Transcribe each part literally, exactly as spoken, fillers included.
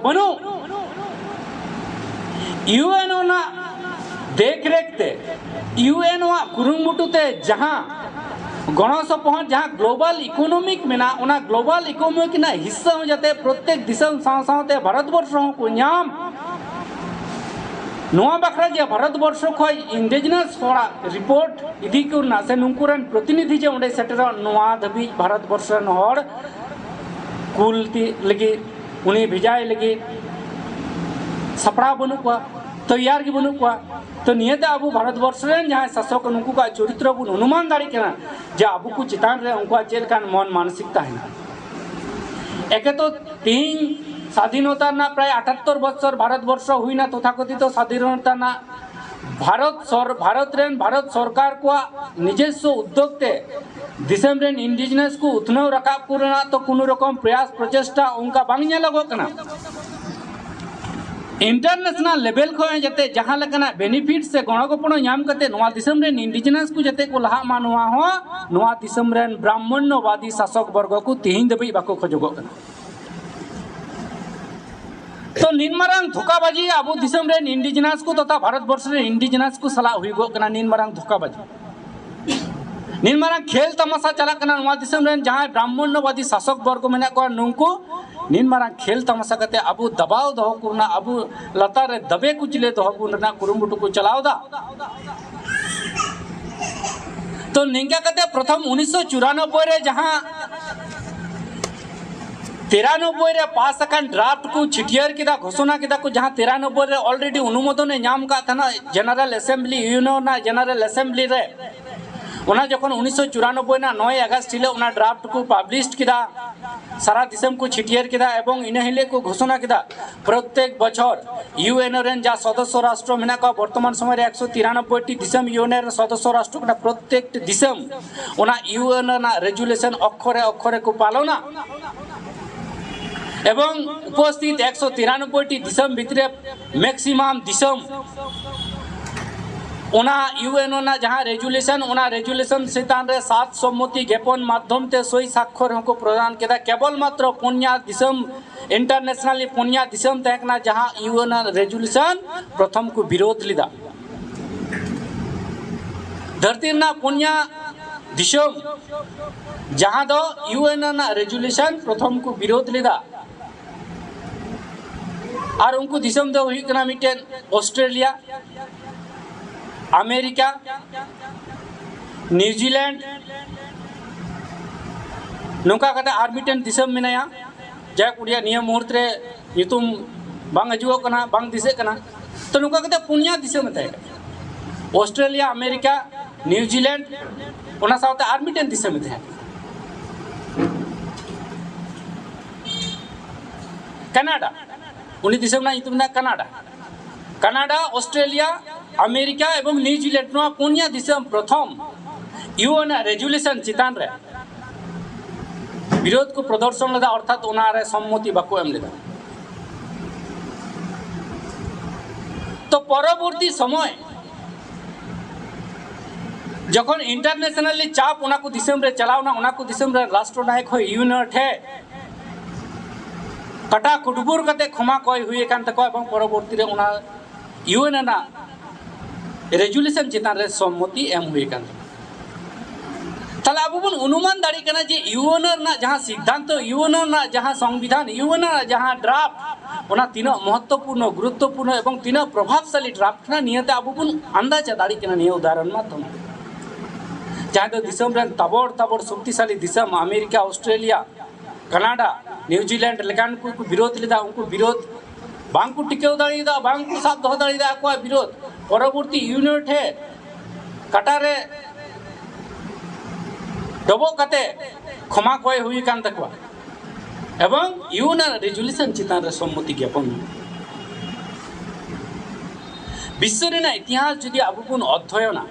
ᱵᱟᱹᱱᱩᱜ᱾ U N ᱳ ᱨᱮᱱᱟᱜ ᱫᱮᱠᱷ ᱨᱮᱠᱷ ᱛᱮ, ᱤᱭᱩ ᱮᱱ ᱳ ᱟᱜ ᱠᱩᱨᱩᱢᱩᱴᱩ ᱛᱮ ᱡᱟᱦᱟᱸ ᱜᱚᱲᱚ ᱥᱚᱯᱚᱦᱚᱫ, ᱡᱟᱦᱟᱸ ᱜᱞᱳᱵᱟᱞ ᱤᱠᱳᱱᱚᱢᱤᱠ ᱢᱮᱱᱟᱜ, ᱚᱱᱟ ᱜᱞᱳᱵᱟᱞ ᱤᱠᱳᱱᱚᱢᱤᱠ ᱨᱮᱱᱟᱜ ᱦᱤᱥᱥᱟᱹ ᱦᱚᱸ ᱡᱟᱛᱮ ᱯᱨᱚᱛᱮᱠ ᱫᱤᱥᱚᱢ ᱥᱟᱶ ᱥᱟᱶᱛᱮ ᱵᱷᱟᱨᱚᱛ ᱵᱚᱨᱥᱚ ᱦᱚᱸᱠᱚ ᱧᱟᱢ, ᱱᱚᱣᱟ ᱵᱟᱠᱷᱨᱟ ᱡᱮ ᱵᱷᱟᱨᱚᱛ ᱵᱚᱨᱥᱚ ᱠᱷᱚᱱ ᱤᱱᱰᱤᱡᱤᱱᱟᱥ ᱦᱚᱲᱟᱜ ᱨᱤᱯᱳᱨᱴ ᱤᱫᱤ ᱠᱚ ᱨᱮᱱᱟᱜ ᱥᱮ ᱱᱩᱠᱩ ᱨᱮᱱ ᱯᱨᱚᱛᱤᱱᱤᱫᱷᱤ ᱡᱮ ᱚᱸᱰᱮ ᱥᱮᱴᱮᱨᱚᱜ, ᱱᱚᱣᱟ ᱫᱷᱟᱹᱵᱤᱡ ᱵᱷᱟᱨᱚᱛ ᱵᱚᱨᱥᱚ ᱨᱮᱱ ᱦᱚᱲ ᱠᱩᱞ ᱛᱤ-, ᱞᱟᱹᱜᱤᱫ, ᱩᱱᱤ ᱵᱷᱮᱡᱟᱭ ᱞᱟᱹᱜᱤᱫ ᱥᱟᱯᱲᱟᱣ ᱵᱟᱹᱱᱩᱜ ᱠᱚᱣᱟ, ᱛᱚᱭᱭᱟᱨ ᱜᱮ ᱵᱟᱹᱱᱩᱜ ᱠᱚᱣᱟ᱾ ᱛᱚ ᱱᱤᱭᱟᱹᱛᱮ ᱟᱵᱚ ᱵᱷᱟᱨᱚᱛ ᱵᱚᱨᱥᱚ ᱨᱮᱱ ᱡᱟᱦᱟᱸᱭ ᱥᱟᱥᱚᱠ, ᱱᱩᱠᱩ ᱠᱚᱣᱟᱜ ᱪᱚᱨᱤᱛᱨᱚ ᱵᱚᱱ ᱚᱱᱩᱢᱟᱱ ᱫᱟᱲᱮᱭᱟᱜ ᱠᱟᱱᱟ ᱡᱮ ᱟᱵᱚ ᱠᱚ ᱪᱮᱛᱟᱱ ᱨᱮ ᱩᱱᱠᱩᱣᱟᱜ ᱪᱮᱫ ᱞᱮᱠᱟᱱ ᱢᱚᱱ ᱢᱟᱱᱥᱤᱠ ᱛᱟᱦᱮᱱᱟ᱾ ᱮᱠᱮ ᱛᱚ ᱛᱤᱦᱤᱧ ᱥᱟᱫᱷᱤᱱᱚᱛᱟ ᱨᱮᱱᱟᱜ ᱯᱨᱟᱭ ᱟᱴᱟᱛᱛᱚᱨ ᱵᱚᱪᱷᱚᱨ ᱵᱷᱟᱨᱚᱛ ᱵᱚᱨᱥᱚ ᱦᱩᱭᱱᱟ, ᱛᱚᱛᱷᱟᱠᱚᱛᱷᱤᱛᱚ ᱥᱟᱫᱷᱤᱱᱚᱛᱟ ᱨᱮᱱᱟᱜ᱾ ᱵᱷᱟᱨᱚᱛ ᱥᱚᱨ-, ᱵᱷᱟᱨᱚᱛ ᱨᱮᱱ ᱵᱷᱟᱨᱚᱛ ᱥᱚᱨᱠᱟᱨ ᱠᱚᱣᱟᱜ ᱱᱤᱡᱚᱥᱥᱚ ᱩᱫᱽᱫᱳᱜᱽ ᱛᱮ ᱫᱤᱥᱚᱢ ᱨᱮᱱ ᱤᱱᱰᱤᱡᱤᱱᱟᱥ ᱠᱚ ᱩᱛᱱᱟᱹᱣ ᱨᱟᱠᱟᱵ ᱠᱚ ᱨᱮᱱᱟᱜ ᱛᱚ ᱠᱳᱱᱳ ᱨᱚᱠᱚᱢ ᱯᱨᱚᱭᱟᱥ, ᱯᱨᱚᱪᱮᱥᱴᱟ ᱚᱱᱠᱟ ᱵᱟᱝ ᱧᱮᱞᱚᱜᱚᱜ ᱠᱟᱱᱟ᱾ ᱤᱱᱴᱟᱨᱱᱮᱥᱱᱟᱞ ᱞᱮᱵᱮᱞ ᱠᱷᱚᱱ ᱡᱟᱛᱮ ᱡᱟᱦᱟᱸ ᱞᱮᱠᱟᱱᱟᱜ ᱵᱮᱱᱤᱯᱷᱤᱴ ᱥᱮ ᱜᱚᱲᱚ ᱜᱚᱯᱚᱲᱚ ᱧᱟᱢ ᱠᱟᱛᱮ ᱱᱚᱣᱟ ᱫᱤᱥᱚᱢ ᱨᱮᱱ ᱤᱱᱰᱤᱡᱤᱱᱟᱥ ᱠᱚ ᱡᱟᱛᱮ ᱠᱚ ᱞᱟᱦᱟᱜ ᱢᱟ, ᱱᱚᱣᱟ ᱦᱚᱸ ᱱᱚᱣᱟ ᱫᱤᱥᱚᱢ ᱨᱮᱱ ᱵᱨᱟᱦᱢᱚᱱᱱᱚᱵᱟᱫᱤ ᱥᱟᱥᱚᱠ ᱵᱚᱨᱜᱚ ᱠᱚ ᱛᱤᱦᱤᱧ ᱫᱷᱟᱹᱵᱤᱡ ᱵᱟᱠᱚ ᱠᱷᱚᱡᱚᱜᱚᱜ ᱠᱟᱱᱟ᱾ ᱛᱚ ᱱᱤᱱ ᱢᱟᱨᱟᱝ ᱫᱷᱳᱠᱟᱵᱟᱡᱤ ᱟᱵᱚ ᱫᱤᱥᱚᱢ ᱨᱮᱱ ᱤᱱᱰᱤᱡᱤᱱᱟᱥ ᱠᱚ ᱛᱚᱛᱷᱟ ᱵᱷᱟᱨᱚᱛ ᱵᱚᱨᱥᱚ ᱨᱮᱱ ᱤᱱᱰᱤᱡᱤᱱᱟᱥ ᱠᱚ ᱥᱟᱞᱟᱜ ᱦᱩᱭᱩᱜᱚᱜ ᱠᱟᱱᱟ, ᱱᱤᱱ ᱢᱟᱨᱟᱝ ᱫᱷᱳᱠᱟᱵᱟᱡᱤ, ᱱᱤᱱ ᱢᱟᱨᱟᱝ ᱠᱷᱮᱞ ᱛᱟᱢᱟᱥᱟ ᱪᱟᱞᱟᱜ ᱠᱟᱱᱟ ᱱᱚᱣᱟ ᱫᱤᱥᱚᱢ ᱨᱮᱱ ᱡᱟᱦᱟᱸᱭ ᱵᱨᱟᱦᱢᱚᱱᱱᱚᱵᱟᱫᱤ ᱥᱟᱥᱚᱠ ᱵᱚᱨᱜᱚ ᱢᱮᱱᱟᱜ ᱠᱚᱣᱟ, ᱱᱩᱠᱩ ᱱᱤᱱ ᱢᱟᱨᱟᱝ ᱠᱷᱮᱞ ᱛᱟᱢᱟᱥᱟ ᱠᱟᱛᱮ ᱟᱵᱚ ᱫᱟᱵᱟᱣ ᱫᱚᱦᱚ ᱠᱚ ᱨᱮᱱᱟᱜ, ᱟᱵᱚ ᱞᱟᱛᱟᱨ ᱨᱮ ᱫᱟᱵᱮ ᱠᱩᱪᱞᱮ ᱫᱚᱦᱚ ᱠᱚ ᱨᱮᱱᱟᱜ ᱠᱩᱨᱩᱢᱩᱴᱩ ᱠᱚ ᱪᱟᱞᱟᱣ ᱮᱫᱟ᱾ ᱛᱚ ᱱᱤᱝᱠᱟ ᱠᱟᱛᱮ ᱯᱨᱚᱛᱷᱚᱢ ᱩᱱᱤᱥᱥᱚ ᱪᱩᱨᱟᱱᱚᱵᱵᱳᱭ ᱨᱮ ᱡᱟᱦᱟᱸ ᱛᱤᱨᱟᱱᱚᱵᱵᱳᱭ ᱨᱮ ᱯᱟᱥ ᱟᱠᱟᱱ ᱰᱨᱟᱯᱴ ᱠᱚ ᱪᱷᱟᱹᱴᱭᱟᱹᱨ ᱠᱮᱫᱟ, ᱜᱷᱳᱥᱚᱱᱟ ᱠᱮᱫᱟ ᱠᱚ, ᱡᱟᱦᱟᱸ ᱛᱤᱨᱟᱱᱚᱵᱵᱳᱭ ᱨᱮ ᱚᱞᱨᱮᱰᱤ ᱚᱱᱩᱢᱳᱫᱚᱱ ᱮ ᱧᱟᱢ ᱟᱠᱟᱫ ᱛᱟᱦᱮᱱᱟ ᱡᱮᱱᱟᱨᱮᱞ ᱮᱥᱮᱢᱵᱞᱤ, ᱤᱭᱩ ᱮᱱ ᱳ ᱨᱮᱱᱟᱜ ᱡᱮᱱᱟᱨᱮᱞ ᱮᱥᱮᱢᱵᱞᱤ ᱨᱮ᱾ ᱚᱱᱟ ᱡᱚᱠᱷᱚᱱ ᱩᱱᱤᱥᱥᱚ ᱪᱩᱨᱟᱱᱚᱵᱵᱳᱭ ᱨᱮᱱᱟᱜ ᱱᱚᱭ ᱟᱜᱚᱥᱴ ᱦᱤᱞᱳᱜ ᱚᱱᱟ ᱰᱨᱟᱯᱴ ᱠᱚ ᱯᱟᱵᱽᱞᱤᱥ ᱠᱮᱫᱟ, ᱥᱟᱨᱟ ᱫᱤᱥᱚᱢ ᱠᱚ ᱪᱷᱟᱹᱴᱭᱟᱹᱨ ᱠᱮᱫᱟ ᱮᱵᱚᱝ ᱤᱱᱟᱹ ᱦᱤᱞᱳᱜ ᱠᱚ ᱜᱷᱳᱥᱚᱱᱟ ᱠᱮᱫᱟ, ᱯᱨᱚᱛᱮᱠ ᱵᱚᱪᱷᱚᱨ ᱤᱭᱩ ᱮᱱ ᱳ ᱨᱮᱱ ᱡᱟ ᱥᱚᱫᱚᱥᱥᱚ ᱨᱟᱥᱴᱨᱚ ᱢᱮᱱᱟᱜ ᱠᱚᱣᱟ, ᱵᱚᱨᱛᱚᱢᱟᱱ ᱥᱚᱢᱚᱭ ᱨᱮ ᱮᱠᱥᱚ ᱛᱤᱨᱟᱱᱚᱵᱵᱳᱭ ᱴᱤ ᱫᱤᱥᱚᱢ ᱤᱭᱩ ᱮᱱ ᱳ ᱨᱮᱱ ᱥᱚᱫᱚᱥᱥᱚ ᱨᱟᱥᱴᱨᱚ ᱠᱟᱱᱟ, ᱯᱨᱚᱛᱮᱠ ᱴᱤ ᱫᱤᱥᱚᱢ ᱚᱱᱟ ᱤᱭᱩ ᱮᱱ ᱳ ᱨᱮᱱᱟᱜ ᱨᱮᱡᱩᱞᱮᱥᱚᱱ ᱚᱠᱠᱷᱚᱨᱮ ᱚᱠᱠᱷᱚᱨᱮ ᱠᱚ ᱯᱟᱞᱚᱱᱟ᱾ ᱮᱵᱚᱝ ᱩᱯᱚᱥᱛᱷᱤᱛ ᱮᱠᱥᱚ ᱛᱤᱨᱟᱱᱚᱵᱵᱳᱭ ᱴᱤ ᱫᱤᱥᱚᱢ ᱵᱷᱤᱛᱨᱤ ᱨᱮ ᱢᱮᱠᱥᱤᱢᱟᱢ ᱫᱤᱥᱚᱢ ᱚᱱᱟ ᱤᱭᱩ ᱮᱱ ᱨᱮᱱᱟᱜ ᱡᱟᱦᱟᱸ ᱨᱮᱡᱩᱞᱮᱥᱚᱱ, ᱚᱱᱟ ᱨᱮᱡᱩᱞᱮᱥᱚᱱ ᱪᱮᱛᱟᱱ ᱨᱮ ᱥᱟᱛ ᱥᱚᱢᱢᱚᱛᱤ ᱜᱮᱯᱚᱱ ᱢᱟᱫᱽᱫᱷᱚᱢ ᱛᱮ ᱥᱳᱭ ᱥᱟᱠᱠᱷᱚᱨ ᱦᱚᱸᱠᱚ ᱯᱨᱚᱫᱟᱱ ᱠᱮᱫᱟ᱾ ᱠᱮᱵᱚᱞ ᱢᱟᱛᱨᱚ ᱯᱩᱱᱭᱟ ᱫᱤᱥᱚᱢ, ᱤᱱᱴᱟᱨᱱᱮᱥᱱᱟᱞᱤ ᱯᱩᱱᱭᱟ ᱫᱤᱥᱚᱢ ᱛᱟᱦᱮᱸ ᱠᱟᱱᱟ, ᱡᱟᱦᱟᱸ ᱤᱭᱩ ᱮᱱ ᱨᱮᱡᱩᱞᱮᱥᱚᱱ ᱯᱨᱚᱛᱷᱚᱢ ᱠᱚ ᱵᱤᱨᱳᱫᱷ ᱞᱮᱫᱟ᱾ ᱫᱷᱟᱹᱨᱛᱤ ᱨᱮᱱᱟᱜ ᱯᱩᱱᱭᱟ ᱫᱤᱥᱚᱢ, ᱡᱟᱦᱟᱸ ᱫᱚ ᱤᱭᱩ ᱮᱱ ᱨᱮᱱᱟᱜ ᱨᱮᱡᱩᱞᱮᱥᱚᱱ ᱯᱨᱚᱛᱷᱚᱢ ᱠᱚ ᱵᱤᱨᱳᱫᱷ ᱞᱮᱫᱟ, ᱟᱨ ᱩᱱᱠᱩ ᱫᱤᱥᱚᱢ ᱫᱚ ᱦᱩᱭᱩᱜ ᱠᱟᱱᱟ ᱢᱤᱫᱴᱮᱱ ᱚᱥᱴᱨᱮᱞᱤᱭᱟ, ᱟᱢᱮᱨᱤᱠᱟ, ᱱᱤᱣᱡᱤᱞᱮᱱᱰ, ᱱᱚᱝᱠᱟ ᱠᱟᱛᱮ ᱟᱨ ᱢᱤᱫᱴᱮᱱ ᱫᱤᱥᱚᱢ ᱢᱮᱱᱟᱭᱟ, ᱡᱟᱭᱦᱳᱠ ᱩᱱᱤᱭᱟᱜ ᱱᱤᱭᱟᱹ ᱢᱩᱦᱩᱨᱛ ᱨᱮ ᱧᱩᱛᱩᱢ ᱵᱟᱝ ᱦᱤᱡᱩᱜᱚᱜ ᱠᱟᱱᱟ, ᱵᱟᱝ ᱫᱤᱥᱟᱹᱜ ᱠᱟᱱᱟ᱾ ᱛᱚ ᱱᱚᱝᱠᱟ ᱠᱟᱛᱮ ᱯᱩᱱᱭᱟ ᱫᱤᱥᱚᱢ ᱮ ᱛᱟᱦᱮᱸ ᱠᱟᱱᱟ, ᱚᱥᱴᱨᱮᱞᱤᱭᱟ, ᱟᱢᱮᱨᱤᱠᱟ, ᱱᱤᱣᱡᱤᱞᱮᱱᱰ, ᱚᱱᱟ ᱥᱟᱶᱛᱮ ᱟᱨ ᱢᱤᱫᱴᱮᱱ ᱫᱤᱥᱚᱢ ᱮ ᱛᱟᱦᱮᱸ ᱠᱟᱱᱟ, ᱠᱟᱱᱟᱰᱟ᱾ ᱩᱱᱤ ᱫᱤᱥᱚᱢ ᱨᱮᱱᱟᱜ ᱧᱩᱛᱩᱢ ᱢᱮᱱᱟᱜᱼᱟ ᱠᱟᱱᱟᱰᱟ᱾ ᱠᱟᱱᱟᱰᱟ, ᱚᱥᱴᱨᱮᱞᱤᱭᱟ, ᱟᱢᱮᱨᱤᱠᱟ ᱮᱵᱚᱝ ᱱᱤᱣᱡᱤᱞᱮᱱᱰ, ᱱᱚᱣᱟ ᱯᱩᱱᱭᱟ ᱫᱤᱥᱚᱢ ᱯᱨᱚᱛᱷᱚᱢ ᱤᱭᱩ ᱮᱱ ᱨᱮᱡᱩᱞᱮᱥᱚᱱ ᱪᱮᱛᱟᱱ ᱨᱮ ᱵᱤᱨᱳᱫᱷ ᱠᱚ ᱯᱨᱚᱫᱚᱨᱥᱚᱱ ᱞᱮᱫᱟ, ᱚᱨᱛᱷᱟᱛ ᱚᱱᱟ ᱨᱮ ᱥᱚᱢᱢᱚᱛᱤ ᱵᱟᱠᱚ ᱮᱢ ᱞᱮᱫᱟ᱾ ᱛᱚ ᱯᱚᱨᱚᱵᱚᱨᱛᱤ ᱥᱚᱢᱚᱭ ᱡᱚᱠᱷᱚᱱ ᱤᱱᱴᱟᱨᱱᱮᱥᱱᱟᱞᱤ ᱪᱟᱯ ᱚᱱᱟ ᱠᱚ ᱫᱤᱥᱚᱢ ᱨᱮ ᱪᱟᱞᱟᱣᱱᱟ, ᱚᱱᱟ ᱠᱚ ᱫᱤᱥᱚᱢ ᱨᱮ ᱨᱟᱥᱴᱨᱚ ᱱᱟᱭᱚᱠ ᱦᱚᱸ ᱤᱭᱩ ᱮᱱ ᱴᱷᱮᱱ ᱠᱟᱴᱟ ᱠᱩᱴᱵᱩᱨ ᱠᱟᱛᱮ ᱠᱷᱚᱢᱟ ᱠᱚᱭ ᱦᱩᱭ ᱟᱠᱟᱱ ᱛᱟᱠᱚᱣᱟ ᱮᱵᱚᱝ ᱯᱚᱨᱚᱵᱚᱨᱛᱤ ᱨᱮ ᱚᱱᱟ ᱤᱭᱩ ᱮᱱ ᱨᱮᱱᱟᱜ ᱨᱮᱡᱩᱞᱮᱥᱚᱱ ᱪᱮᱛᱟᱱ ᱨᱮ ᱥᱚᱢᱢᱚᱛᱤ ᱮᱢ ᱦᱩᱭ ᱟᱠᱟᱱ ᱛᱟᱠᱚᱣᱟ᱾ ᱛᱟᱦᱞᱮ ᱟᱵᱚ ᱵᱚᱱ ᱚᱱᱩᱢᱟᱱ ᱫᱟᱲᱮᱭᱟᱜ ᱠᱟᱱᱟ ᱡᱮ ᱤᱭᱩ ᱮᱱ ᱨᱮᱱᱟᱜ ᱡᱟᱦᱟᱸ ᱥᱤᱫᱽᱫᱷᱟᱱᱛᱚ, ᱤᱭᱩ ᱮᱱ ᱨᱮᱱᱟᱜ ᱡᱟᱦᱟᱸ ᱥᱚᱝᱵᱤᱫᱷᱟᱱ, ᱤᱭᱩ ᱮᱱ ᱨᱮᱱᱟᱜ ᱡᱟᱦᱟᱸ ᱰᱨᱟᱯᱴ, ᱚᱱᱟ ᱛᱤᱱᱟᱹᱜ ᱢᱚᱦᱚᱛᱛᱚᱯᱩᱨᱱᱚ, ᱜᱩᱨᱩᱛᱛᱚᱯᱩᱨᱱᱚ ᱮᱵᱚᱝ ᱛᱤᱱᱟᱹᱜ ᱯᱨᱚᱵᱷᱟᱵᱽᱥᱟᱞᱤ ᱰᱨᱟᱯᱴ ᱠᱟᱱᱟ, ᱱᱤᱭᱟᱹᱛᱮ ᱟᱵᱚ ᱵᱚᱱ ᱟᱱᱫᱟᱡᱟ ᱫᱟᱲᱮᱭᱟᱜ ᱠᱟᱱᱟ ᱱᱤᱭᱟᱹ ᱩᱫᱟᱦᱚᱨᱚᱱ ᱢᱟᱫᱽᱫᱷᱚᱢ ᱛᱮ᱾ ᱡᱟᱦᱟᱸ ᱫᱚ ᱫᱤᱥᱚᱢ ᱨᱮᱱ ᱛᱟᱵᱚᱲ ᱛᱟᱵᱚᱲ ᱥᱚᱠᱛᱤᱥᱟᱞᱤ ᱫᱤᱥᱚᱢ ᱟᱢᱮᱨᱤᱠᱟ, ᱚᱥᱴᱨᱮᱞᱤᱭᱟ, ᱠᱟᱱᱟᱰᱟ, ᱱᱤᱣᱡᱤᱞᱮᱱᱰ ᱞᱮᱠᱟᱱ ᱠᱚ ᱠᱚ ᱵᱤᱨᱳᱫᱷ ᱞᱮᱫᱟ, ᱩᱱᱠᱩ ᱵᱤᱨᱳᱫᱷ ᱵᱟᱝ ᱠᱚ ᱴᱤᱠᱟᱹᱣ ᱫᱟᱲᱮᱭᱟᱫᱟ, ᱵᱟᱝ ᱠᱚ ᱥᱟᱵ ᱫᱚᱦᱚ ᱫᱟᱲᱮᱭᱟᱫᱟ ᱟᱠᱚᱣᱟᱜ ᱵᱤᱨᱳᱫᱷ᱾ ᱯᱚᱨᱚᱵᱚᱨᱛᱤ ᱤᱭᱩ ᱮᱱ ᱴᱷᱮᱱ ᱠᱟᱴᱟ ᱨᱮ ᱰᱚᱵᱚᱜ ᱠᱟᱛᱮ ᱠᱷᱚᱢᱟ ᱠᱚᱭ ᱦᱩᱭ ᱟᱠᱟᱱ ᱛᱟᱠᱚᱣᱟ ᱮᱵᱚᱝ ᱤᱭᱩ ᱮᱱ ᱨᱮᱡᱩᱞᱮᱥᱚᱱ ᱪᱮᱛᱟᱱ ᱨᱮ ᱥᱚᱢᱢᱚᱛᱤ ᱜᱮᱯᱚᱱ᱾ ᱵᱤᱥᱥᱚ ᱨᱮᱱᱟᱜ ᱤᱛᱤᱦᱟᱥ ᱡᱩᱫᱤ ᱟᱵᱚ ᱵᱚᱱ ᱚᱫᱽᱫᱷᱚᱭᱚᱱᱟ,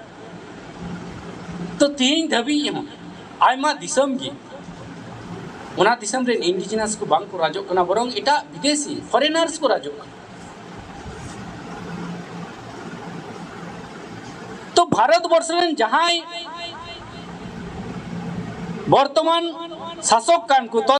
ᱛᱚ ᱛᱮᱦᱮᱧ ᱫᱷᱟᱹᱵᱤᱡ ᱦᱚᱸ ᱟᱭᱢᱟ ᱫᱤᱥᱚᱢ ᱜᱮ ᱚᱱᱟ ᱫᱤᱥᱚᱢ ᱨᱮᱱ ᱤᱱᱰᱤᱡᱤᱱᱟᱥ ᱠᱚ ᱵᱟᱝ ᱠᱚ ᱨᱟᱡᱚᱜ ᱠᱟᱱᱟ, ᱵᱚᱨᱚᱝ ᱮᱴᱟᱜ ᱵᱤᱫᱮᱥᱤ ᱯᱷᱚᱨᱮᱱᱟᱨᱥ ᱠᱚ ᱨᱟᱡᱚᱜ ᱠᱟᱱᱟ᱾ ᱛᱚ ᱵᱷᱟᱨᱚᱛ ᱵᱚᱨᱥᱚ ᱨᱮᱱ ᱡᱟᱦᱟᱸᱭ ᱵᱚᱨᱛᱚᱢᱟᱱ ᱥᱟᱥᱚᱠ ᱠᱟᱱ ᱠᱚ,